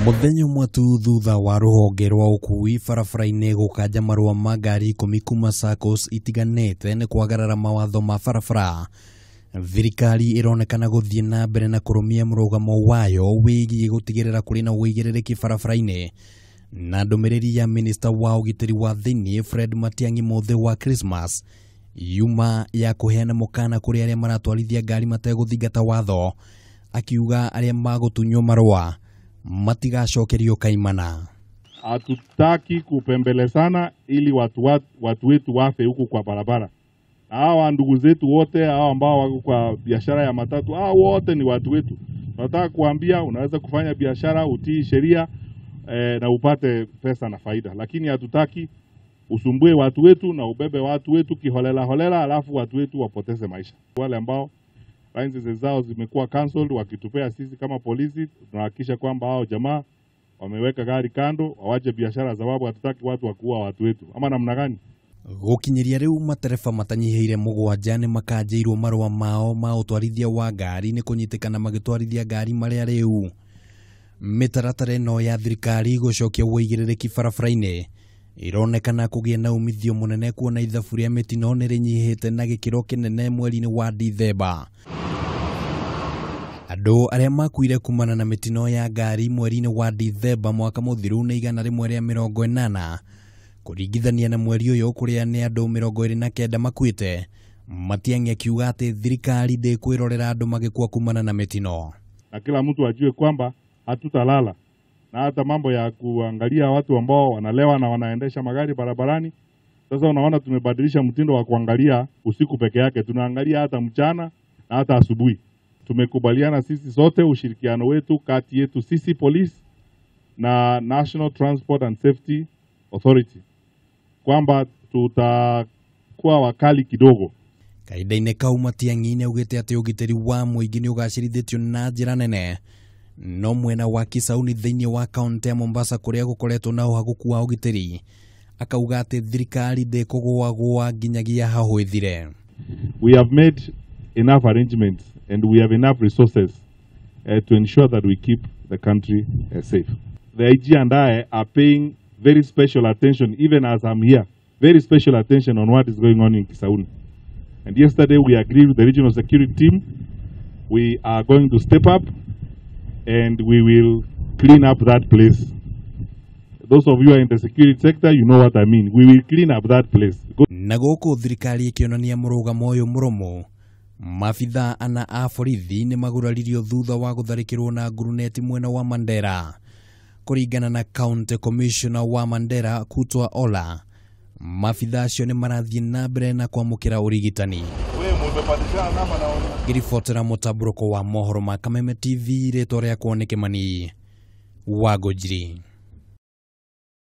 Mũthenya ũmwe tu thutha wa rũhonge rwa ũkui barabara-inĩ gũkanja marũa ma ngari 10 kuma SACCOS itiganĩte nĩ kwagarara mawatho ma barabara, thirikari ĩronekana gũthiĩ na mbere na kũrũmia mũrũgamo wayo wĩgiĩ gũtigĩrĩra kũrĩ na ũigĩrĩrĩki barabara-inĩ. Na ndũmĩrĩri ya minista wa ũgitĩri wa thĩinĩ Fred Matiang'i mũthĩ wa Christmas yuma ya kũheana mũkana kũrĩ arĩa maratwarithia ngari mategũthingata watho, akiuga arĩa magũtunywo marũa matigacokerio kaimana. Hatutaki kupembelezana ili watu wetu wafe huku kwa barabara. Na hawa ndugu zetu wote hawa ambao wako kwa biashara ya matatu, hawa wote ni watu wetu. Tunataka kuambia unaweza kufanya biashara, utii sheria na upate pesa na faida, lakini hatutaki usumbue watu wetu na ubebe watu wetu kiholela holela alafu watu wetu wapoteze maisha. Wale ambao licenses zao zimekuwa cancelled wakitupea sisi kama polisi, tunahakikisha kwamba hao jamaa wameweka gari kando, wawache biashara sababu hatutaki watu wakuua watu wetu. Ama namna gani? Gũkinyĩria rĩu matereba matanyihĩire 7 nĩ makanjĩirwo marũa mao ma ũtwarithia wa ngari nĩ kũnyitĩkana magĩtwarithia ngari marĩa rĩu. Mĩtaratara ĩno ya thirikari gũcokia ũigĩrĩrĩki barabara-inĩ ironekana kũgĩa na umithio mũnene kuona ithabu rĩa mĩtino nĩ rĩnyihĩte na gĩkĩro kĩnene mweri-inĩ wa Dithemba. Andũ arĩa makuire kumana na mĩtino ya ngari mweri-inĩ wa Dithemba mwaka mũthiru nĩ 180 kũringithania na mweri ũyũ kũrĩa nĩ andũ 29 makuĩte. Matiang'i akiuga atĩ thirikari ndĩkwĩrorera andũ magĩkua kumana na mĩtino, na kila mtu ajue kwamba hatutalala, na hata mambo ya kuangalia watu ambao wanalewa na wanaendesha magari barabarani. Sasa unaona tumebadilisha mtindo wa kuangalia usiku peke yake, tunaangalia hata mchana na hata asubuhi. Tumekubaliana sisi sote, ushirikiano wetu kati yetu sisi polisi na National Transport and Safety Authority, kwamba tutakuwa wakali kidogo. Kahinda-inĩ kau Matiang'i nĩaugĩte atĩ ũgitĩri wa mũingĩ nĩũgacĩrithĩtio na njĩra nene, no mwena wa Kisauni thĩinĩ wa kaunti ya Mombasa kũrĩa gũkoretwo na ũhagũku wa ũgitĩri, akauga atĩ thirikari ndĩkũgũagũa nginyagia hahũ ĩthire. We have made enough arrangements and we have enough resources to ensure that we keep the country safe. The IG and I are paying very special attention, even as I'm here, very special attention on what is going on in Kisauni. And yesterday we agreed with the regional security team, we are going to step up and we will clean up that place. Those of you who are in the security sector, you know what I mean. We will clean up that place. Na gũkũ thirikari ĩkĩonania mũrũgamo ũyũ mũrũmu, maabithaa ana a borithi nĩ maguraririo thutha wa gũtharĩkĩrwo na nguruneti mwena wa Mandera. Kũringana na County Commissioner wa Mandera Kutwa Ola, maabithaa acio nĩ marathiĩ na mbere na kwamũkĩra ũrigitani. Ngĩribotera mũtambũrũko wa mohoro ma Kameme TV, rĩtwa rĩakwa nĩ Kĩmani wa Ngũnjiri.